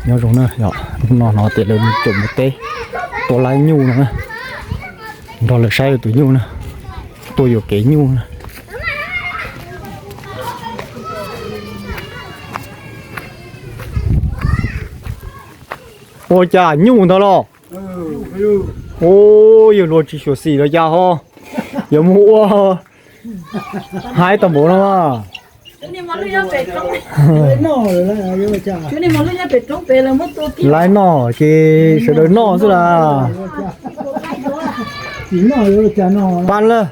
Nyob zoo na, hnub no hnov tias lawv mus caum npua teb, tua laib nyuj no na, nrog lawv saib tus nyuj na, tua yuam kev nyuj na. Ua cas nyuj ntag los? Ub, yawg hluas tsis xyuam xim los cas ho yuav mus ua haib tau npaum no mas. Laib noj ces sawv daws noj xwb las. Pab lawm.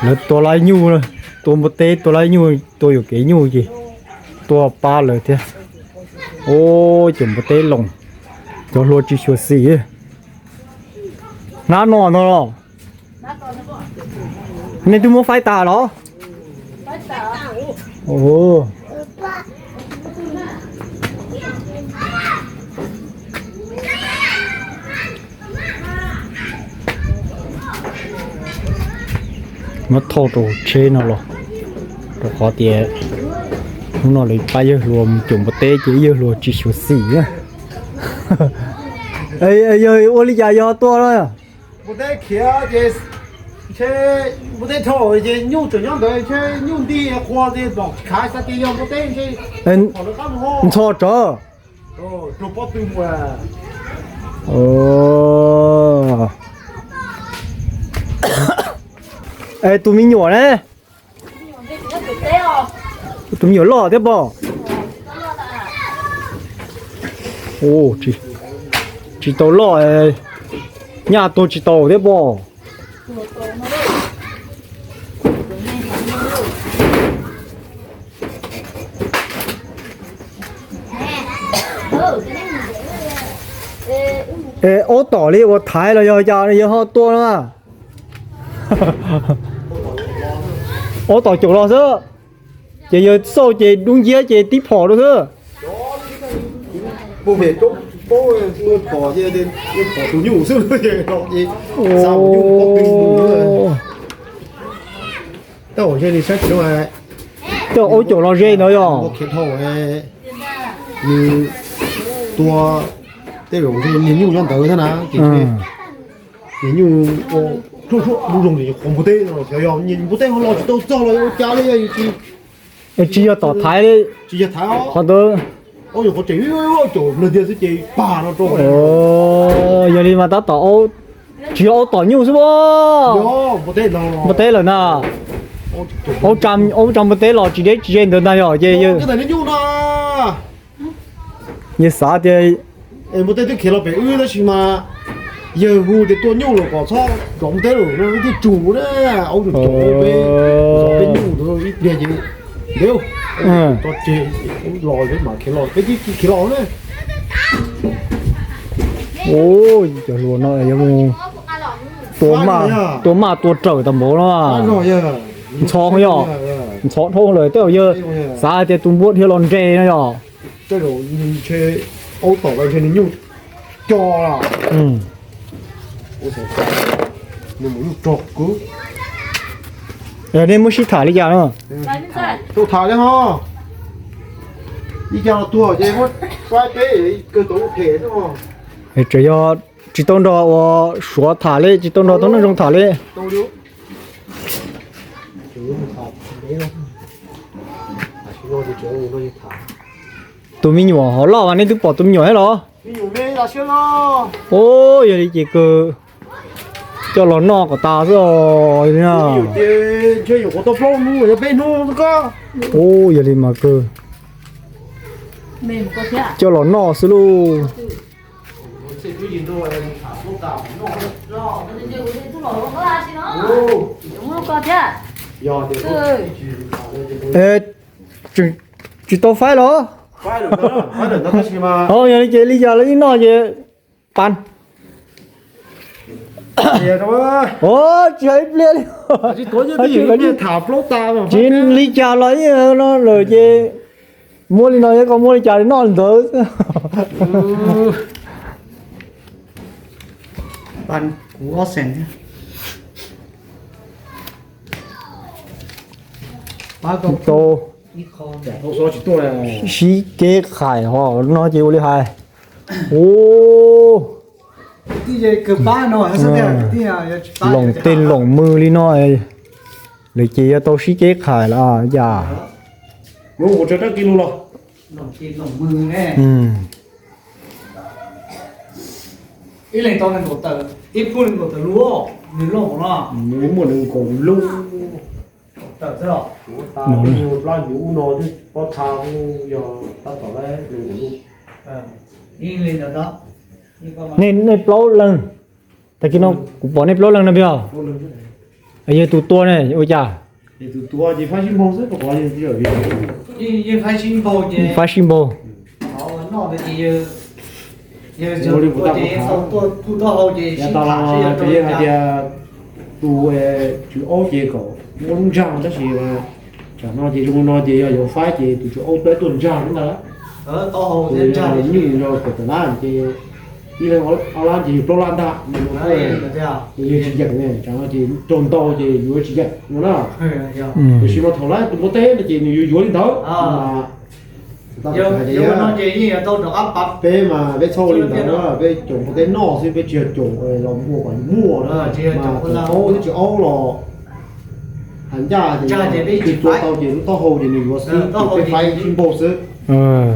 Lawv tua laib nyuj, tua npua teb tua laib nyuj, tua yuam kev nyuj ces tua pab lawv thiab. Ub, cov npua teb loos, cov hluas tsis xyuam xim. Hnab no no los? Nej twb muab faib tas los? Muab thauj rau tsheb no los, rau qhov tias hnub no lawv pab yawg hluas mus caum npua teb ces yawg hluas tsis xyuam xim na. Yog ua li cas yog tua no? Npua teb khiav ces ntshe npua teb dhau ces nyuj tseem nyob ntawd ntshe nyuj nti qhua ces pom khav xav tias yog npua teb ntshe ntxhov tsawv. Es tus me nyuam ne? Tus me nyuam loj thiab pob? Tsis tau loj, nyaj tuag tsis tau thiab pob. Es aub tom li uas thaiv los yog cas yawg ho tua no? Aub tom caum los xwb, ces yawg xauj ces dub nciab ces tib phom rau xwb. Tej aub caum los ze ntawd yog. Nws tua tej zaum ntshe niag nyuj nyob ntawd thiab na, ces niag nyuj ua pluaj pluaj lub zoo ces qhov npua teb no los xyov yog npua teb ho los tsis tau txog los ua cas li, yog tsis, tsis yog tom thaiv li, tsis yog thaiv qhov ntawd. Aub nyuam qhuav tseem caum nplag tiag xwb ces pag no rau. Yog li mas tab tom tsis yog aub tom nyuj xwb, npua teb lawm na. Aub tsa npua teb los tsis deb tsis ze ntawd ntag yog ces yawg xav tias npua teb twb khiav los pem wb tab sis mas yawg hu tias tua nyuj los kom txhob zov npua teb lawm no wb thiaj tsum na. Aub caum peb, zov peb nyuj ntawd ib pliag ces ntev tso tseg, los mam khiav los, peb twb khiav los na. Ub, cov hluas no yuav mus tua maj tua rawm tas npaum no. Ntxhov yog, ntxhov dhau lawm tej zaum yawg xav hais tias tus npua dhia los nres no yog. Aub tom los ntshe nws nyuj co. Nej muab sib tham li cas no? Tham li ho, ib co tuag ces muab faib peb kawg tau lub phem xwb. Tseem yog tsis tau nrog ua Suav tham li, tsis tau nrog tau Neej Zoo tham li. Tus me nyuam ho loj mas nej twb pom tus me nyuam thiab los? Ub, yog li ces kawg coj los noj kom tas xwb os. Ub, yog li mas kawg coj los noj xwb lauj. Tsis tau faib los? Yog li ces li cas los yeej noj ces pas. Tsis hais ib pliag li. Tsis li cas los yeej no lawm ces muab li no, koj muab li cas li noj li ntawd. Pab kuv ob xees thiab. Tau sib kev qhais ho no ces ua li hais. Ub, loos tej loos mws li no, lawv ces yuav tau sib kev qhais lawm yam. Ib pub nees nkaum tawm lub, nws muaj nees nkaum lub. Plab yus ub no twb pob txha kuj yog tab tom nees nkaum lub. Nej, nej plaub leeg, tag kis no kuv pom nej plaub leeg no peb os. Yog tus tua ne ua cas? Tus tua ces faib sib npaug xwb, faib sib npaug. Yav tas los ces yeej hais tias tus tswv aub ces kom muab lub ntsag, tab sis tsam no ces zoo no ces yog yuav faib ces tus tswv aub peb tuaj ntsag lub ntag. Ces yog nyuj yog kaum tawm lab ces ib leeg ob lab ces yog plaub lab ntag no, ces yog tsis yeem ne, tsam no ces raug ntau ces yuav tsis yeem no na. Tiam sis mas thaum lawv tus npua teb no ces nws yuav yuav li ntawd. Peb mas peb txhob ua li ntawd, peb caum npua teb noj xwb, peb tsis yog caum los ua kom nws muaj na. Mas tus aub thiab tsis aub los hais ncaj ces tus tua tau ces lub taub hau ces nws yuav xwb, ces peb faib sib npaug xwb.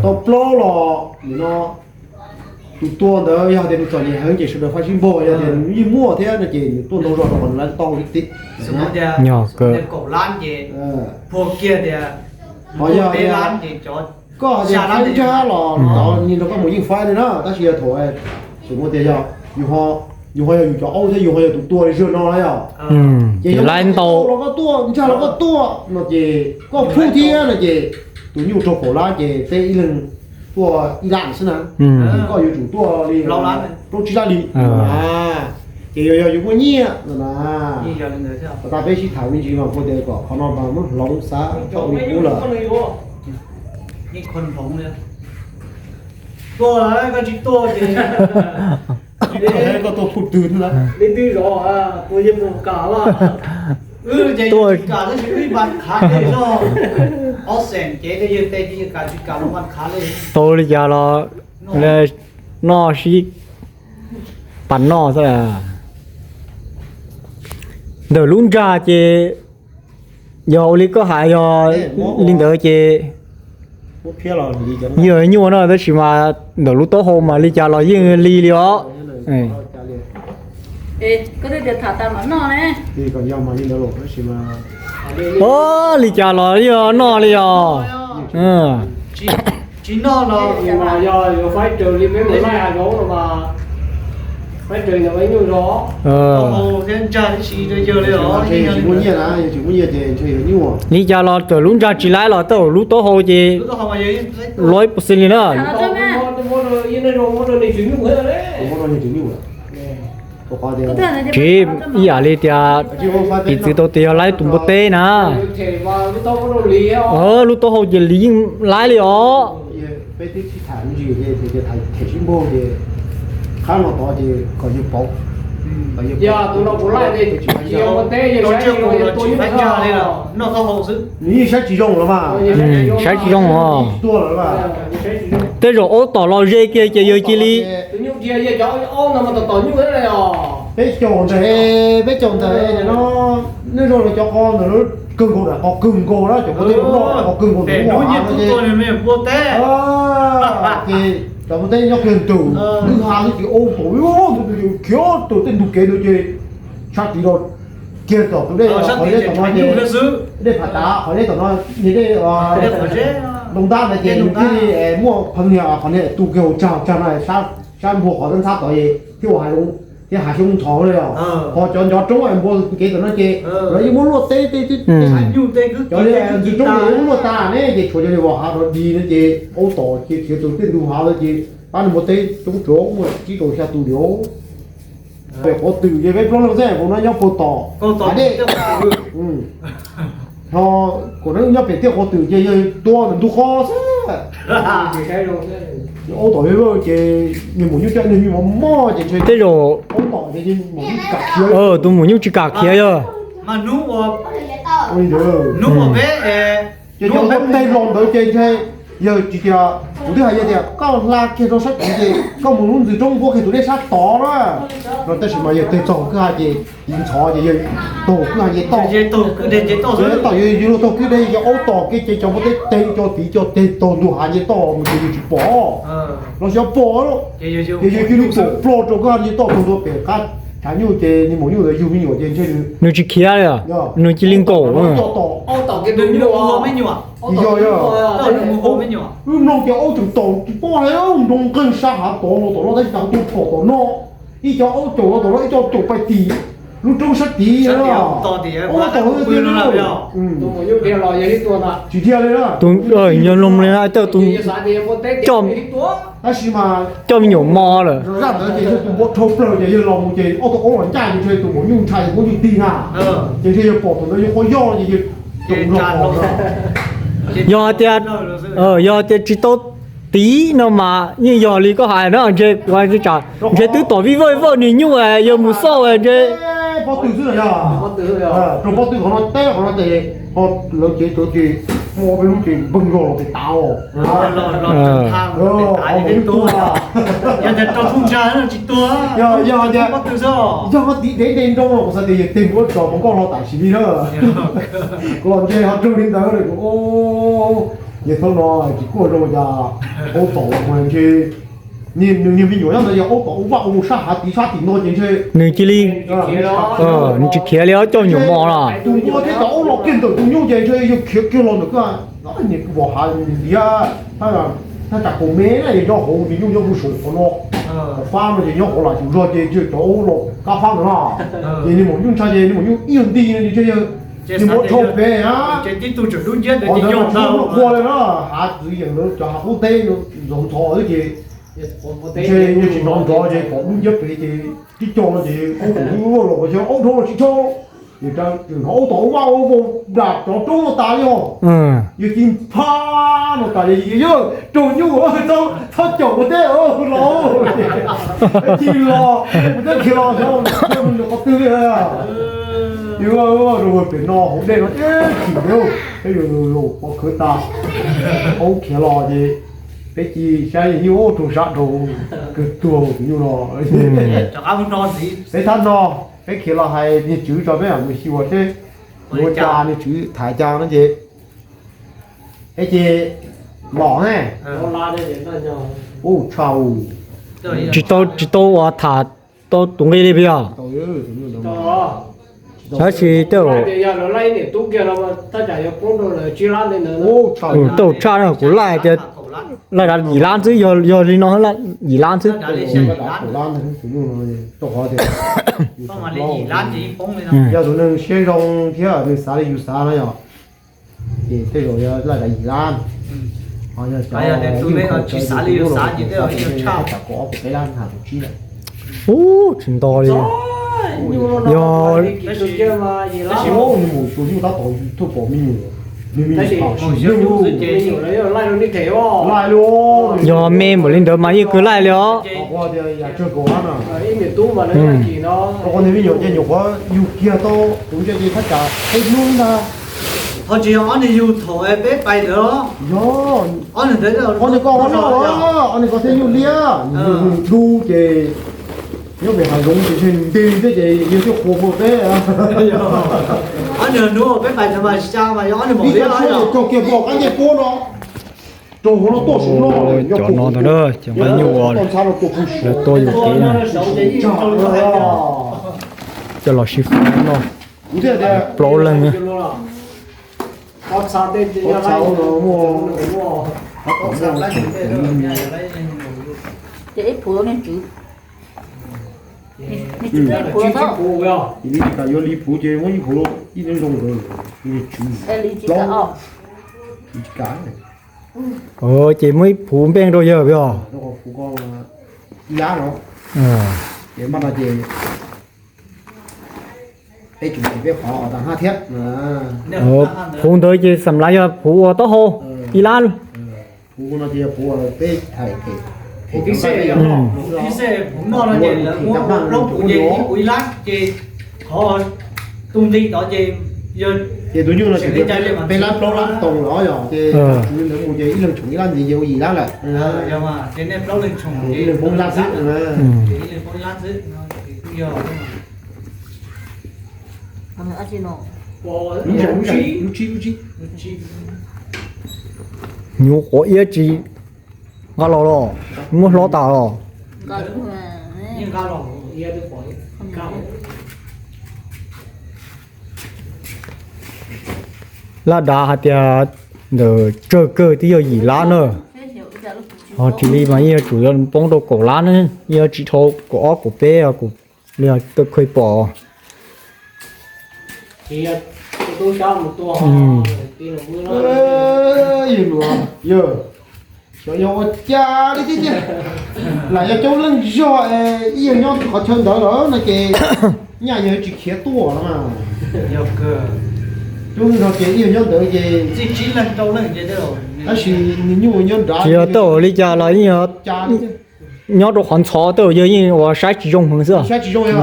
Tau plaub los nim no tus tua ntawd yog tias nws txom nyem heev ces sawv daws faib sib npaug, yog tias nws yeej muaj thiab no ces nws tuaj ntau zog rau qhov nws lab taub hau tib tib. Ho yog tias koj hais tias faib ntsag los cov nyias nrog koj mus yeej faib li na, tab sis yog thaum tseem muaj tias yog yus ho yog yus cov aub thiab yus ho yog tus tua li zog no na yog, ces yog lab ntau los koj tuaj, ntsag los koj tuaj no ces koj plhub thiab no ces tus nyuj raug kaum lab ces peb ib leeg tuaj ib lab xwb na, koj yuav tsum tuaj li plaub tsib lab li. Ces yog yus muaj nyiaj no na. Tau tas peb sib tham me ntsis mas kuv tias kom qhov no mas muab hloov xav txhob ua li qub lawm. Tuaj lawm koj tsis tuaj ces koj tuaj phuj twg na. Li twg zov tus yeej mus kam lawm. Wb ces yeej tsis kam tab sis wb ib npa khav li zog. Ob xeem cev tej yawg tej ces yeej kam tsis kam los npa khav li. Tau li cas los noj sib pas noj xwb. Ntawm lub ntsag ces yog ua li koj hais yog li ntawd ces yog nyuaj na, tab sis mas ntawm lub taub hau mas li cas los yeej li li os. Li cas los yog noj li os. Tsis muaj nyiaj na, yog tsis muaj nyiaj ces ntshe yuav nyuaj. Li cas los txawm lub ntsag tsis laib los tej zaum lub taub hau ces loj ib puas xi li na. Tsis ib yam li tias piv txwv tau tias yog laib tus npua teb na, lub taub hau ces li yeej laib li os. Nws yeej saib tsis zoo los mas. Saib tsis zoo os. Tej zaum aub tom los ze kiag ces yawg cia li peb caum ntawd, peb caum ntawd no, nej zoo los cov qo ntawd kawg nkaus, qo kawg nkaus na, cov npua teb noj qo kawg nkaus ntawd. Ces cov npua teb nyob kiag ntawm kwj ha xwb ces aub tom khiav tus tej ntug kev ntawd ces sab tid los kiag tom tus dej, qhov dej tom no ces dej Phav Tav, qhov dej tom no niag dej Ntoo Ntab ntawd ces nws thiaj li muaj pheev niag qhov niag tu kiag hauv tsag, tsag no sab npua qhov ntxhab tod es thiaj ua hais, thiaj hav xyoob ntxhov li os. Ho cov ncov roob npua kev tom no ces lawv yeej muab luaj teb, cov ntxwg roob ces yeej muab luaj tas ne, ces tshuav cov niag vos hav rov dig no ces aub tom khiav khiav tus tej ntug hav ntawd ces pab nws npua teb coob tsuav muaj tsib rau xya tus li os. Pem qhov twg ces peb plaub leeg xwb, hauv no nyob puag tom hav dej. Ho kuv nyob pem tiaj qhov twg ces yog tua ntawm ntug qhov xwb. Aub tom vij vawj ces niag maum nyuj coj niag nyuj mos mos ces ntshe tej zaum aub tom Tus maum nyuj tsis kam khiav yog. Ces cov muab teg los ntawd ces ntshe yawg tsis tias, kuv twb hais yawg tias koj hla kiag rau sab tid ces koj mus lub ntxwg roob npuab kiag tus dej sab tod na. No tab sis mas yawg teg txog kwj ha ces tiv ntxhov ces yawg taug kwj ha nce toj. Ces tau yawg luag taug kwj dej ces aub tom kev ces cov muab teg teg cov tiv cov teg taug ntu hav nce toj mus ces yawg tsis pom. Los xyov pom, ces yawg cia li pom ploj rau kwj ha nce toj taug ntua pem qab tshav nyuj ces niag maum nyuj ntawd yug me nyuam ces ntshe nws tsis khiav li, nws cia li nkaum. Yog, yog. Wb mloog ces aub tseem tom tsis paub hais nroo nqeeg sab hav tod los tom no tab sis cas tus phom tom no, ib co aub caum los tom no ib co caum pais tim lub roob sab tid. Aub tom tiag tiag. Tsis dhia li na. Tus, yog mloog li no tej tus coj me nyuam mos lawm. Zaj ntawd ces yog tus npua dhau plaws ces yawg los mus ces ob tug aub los ncaj ces ntshe tus maum nyuj ntshai ces muab nyuj tig na. Ces ntshe yawg pom thaum ntawd yawg quaj yoj ces yawg, yog tias, yog tias tsis tau tiv no mas yeej yog li koj hais na, ntshe, ntshe twb tom vij vawj vawj niag nyuj yawg mus xauj ntshe. Pob tw xwb yog, rau pob tw qhov no teb qhov no ces ho lawv cev tawv ces muaj ob peb lub ces npleeg zog los tes tav os. Yog tias rau thooj ntsa no tsis tuag, yog tias pob tw xwb. Yog ho tiv dev de nroo los kuv xav tias yawg teg mus ua tsos mus nkauj hlo tam sim li na. Kuv los ntshe ho raug li ntawd lawm. Yawg thaum no tsis kuaj zoo cas, aub tom los mas ntshe nws niag me nyuam nyob ntawd yog aub tom ua vaj ua mus sab hav tid sab tim no ces ntshe nws cia li, nws tsis khiav li os, coj me nyuam mos los. Tus npua thiab cov aub los kiag ntawm tus nyuj ces ntshe yawg khiav kiag los ntawm kwj ha, niag vos hav ntiav, thaj tsam kaum mev na, yawg nyob hauv tus nyuj nyob puag saum qhov no, qhov fab no ces nyob hauv lam tus zog ces ntshe cov aub los kab fab ntawd na. Ces niag maum nyuj ntshai ces niag maum nyuj ib yawg nti no ces ntshe yawg, niag maum dhau pem na. Qhov ntawd mas tsis muaj qhua li na, hav txwv yeem ntawd cov hav qub teb ntxhov ntxhov xwb ces ntshe yawg tsis hnov nrov ces pom dub nciab pem ces tib co no ces aub tom ub los xyov aub dhau los tsis dhau. Ces hnov aub tom ua vaj ua vaus nram cov roob no tas li os. Yawg cia li phab no tas li, yawg raug nyuj, txhob caum kuv teb los, cia li los, kuv teb khiav los xyov qhov twg li. Yawg rau pem no hauv dej no ib chim ntawd, peb yuav yuav pov khawv tas, aub khiav los ces peb cia li saib yawg nyuj raug sab dhau, kawg tuag tus nyuj no. Peb thab no, peb khiav los hais niag tswv tso peb mam mus xyuas seb yuav ua cas, niag tswv tham cas no ces peb ces los ne. Ua tshau, tsis tau, tsis tau uas tham tau tus nqi li puas yog? Tab sis tej zaum tau tshaj na, kuv laij tias laij dav yim lab xwb, yog li no yim lab xwb. Yog tus neeg siab zoo thiab nws xav li yus xav na yog, ces tej zaum yog laij dav yim lab. Ho yog cov tsis xav li yus xav ces tej zaum tsam kaum ob kaum peb lab, ha kaum tsib lawm. Ub, tsis nto li. Yog, mus tus nyuj tab tom tuaj pom me nyuam, me nyuam, laij li. Yog me npaum li ntawd mas yeej kawg laij li os. Rau qhov niag me nyuam ces nyuam qhuav yug kiag tau tus ntsia ces thaj tsam peb hnub ntag. Ho tsis yog ob niag yug thaum peb pais ntawd los? Yog, ob niag ko, ob niag ko thiab nyuj liab, nyuj dub ces nyob pem hav zoov ces ntshe nws nti thiab ces yawg thiaj qhuas qhuas peb. Ob niag hnub peb pais ntawd mas xya mas yog ob niag maum liab, cog kiag pom qab ncej puab no, rau hauv no tuaj saum no. Cov no ntag, cov nqaij nyuj uas lawv tuaj yuam kev na, coj los sib faib no, plaub leeg. Ces ib phuv, ib phuv, yuav li phuv ces muab ib phuv, ib neb zoo ntawd, li tswv plaub. Ces muab ib phuv npeej rau yawg os. Ib lab no, ces mas no ces peb tseem peb qhov tas hab thiab. Phuv ntawd ces xam lav yog phuv ua taub hau ib lab. Phuv no ces yog phuv peb thaim phem, Kuv xej, kuv xej kuv noj no ces lawv muab plaub kuv ces ib kuv ib lab ces qhov tus nqi tod ces yog ces tus nyuj no ces peb lab plaub lab tau los yog ces tus ntawd mus ces ib leeg tshoom ib lab ntxiv ces ua yim lab lawm. Ces nej plaub leeg tshoom ib leeg poob ib lab xwb. Lub tsib lub tsib. Nyuj quav iab tsis nqa los los, muab hlob tas los. Laj dav hais tias ntawm tsawg kawg twb yog yim lab na. Ho thiaj li mas yeej yuav tsum yuav poob rau kaum lab ne, yeej yuav tsis dhau kaum ob kaum peb, li tau kheev pom. Xyov yog ua cas li thiab tiag, lam yog coob leej zog es ib yawg nyob qhov chaw ntawd lawm no ces nyaj yawg tsis khiav tuaj no mas. Coob leej zog ces ib yawg nyob ntawd ces tab sis nws nyuj nyob nrad. Tsis yog tej zaum li cas los yeej yog nyob rau qhov ntxhov tej zaum yawg yeej ua saib tsis zoo heev xwb.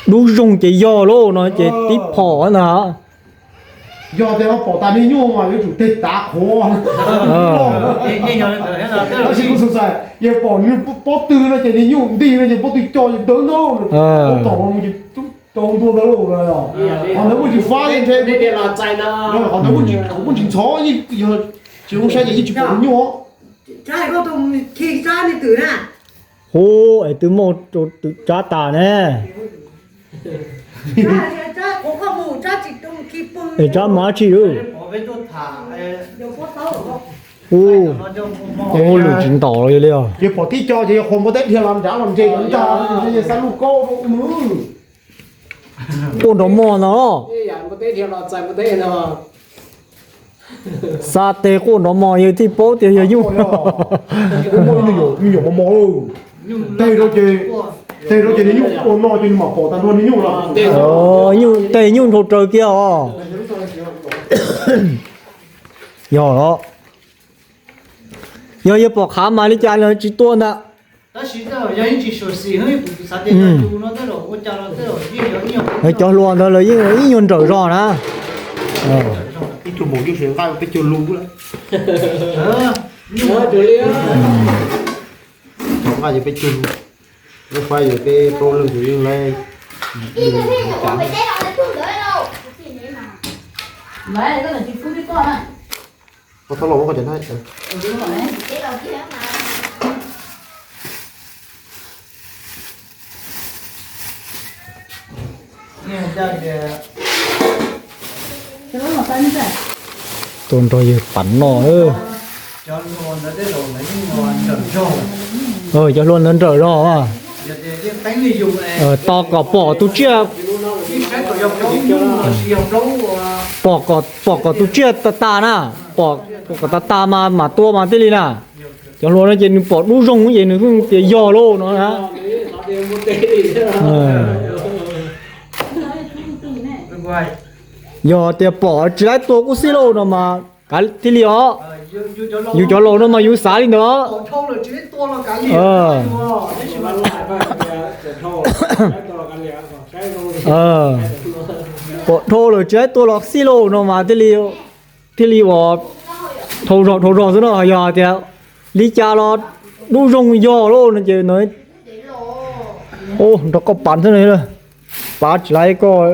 Dub zoo ces yog lauj no ces tib phom ntag. Yog tias pom tas niag nyuj mas yuav tsum teg tav qhuav. Tab sis kuv xav xav yog pom nws pob tw no ces niag nyuj nti no ces pob tw co ces dawb ntau. Tom no ces rau ntua ntawd lauj. Qhov ntawd kuj tsis fab ntshe, qhov ntawd kuj tsis ntxhov, yog tsis zoo saib ces yeej tsis pom niag nyuj. Hu, es twb muaj rau twm tsab tas ne. Es tsab mas tsis lwm. Hu, lwm tsis ntaus li os. Ces pom tib co ces yog qhuas npua teb dhia los nrad los ntse ntag, xab lub kaub rau mus. Quaj nrov mog no. Xa tes quaj nrov mog yawg thiaj paub tias yog nyuj. Nyuj mos mos, teg rau ces, teg rau ces niag nyuj ua no ces nws mam pom tag nrho niag nyuj lawm. Nyuj teg nyuj nrhau raws kiag os. Yog los, yog yawg pom qhav mas li cas los tsis tua ntag. Cov hluas ntawd lawv yeej ib nyuag nrawm zog na. Ib tug maum nyuj nqa peb caug lus lawm. Nqa peb caug lus, lub fab yog peb plaub leeg tus yeej laib. Koj txhob los muab koj cov na. Tuaj nrog yawg Pav noj. Cov hluas ntawd nrawm zog. Tos kom pom tus tsiaj, pom kom tus tsiaj tas tas na, pom kom tas tas mas mam tua mas thiaj li na. Cov hluas no ces nws pom dub zoo ces nws tias yog lauj no na. Yog tias pom tsis laib tua kuj xij lauj no mas kav thiaj li os. Yus cov laus no mas yus xav li ntawd. Pom dhau lawm tsis laib tua los xij lauj no mas thiaj li, thiaj li uas dhau zog dhau zog xwb no. Yog tias li cas los dub zoo yog lauj no ces nrog koj pav xwb no. Pav tsis laib koj.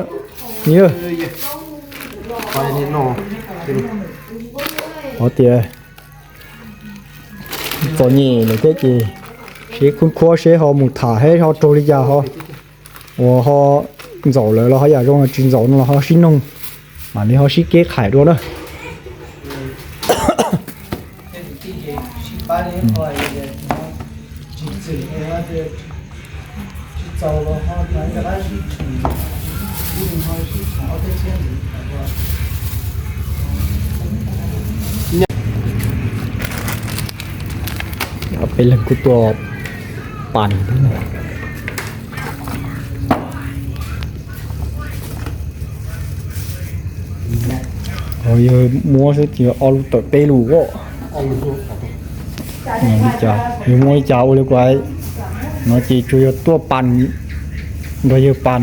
Tias txom nyem lawm thiab ces seb khub khuab seb ho mus tham seb ho raug li cas ho, uas ho ntxaum lawm los ho yam zoo, tsis ntxaum no los ho sib noog, mam li ho sib keb qhais dua na. Peb leeg kuj tuaj pab. Yawg muab xwb ces ob lub tawm peb lub os. Li cas yawg muab li cas ua li kuv hais no ces tsuas yog tuaj pas nrog yawg pas.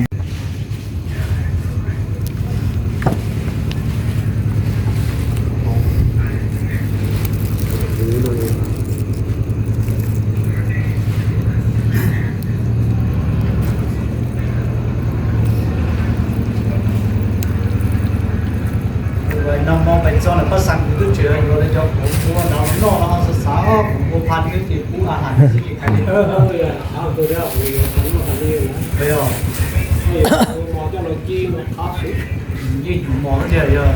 Nag hmo pem txog lawm paj xeem kuv twb tseem yuav cov kuv npua no noj no xav xav kuv npua pha twb ces kuv a has xwb ces hais li. Yeej yus mos tiag yog.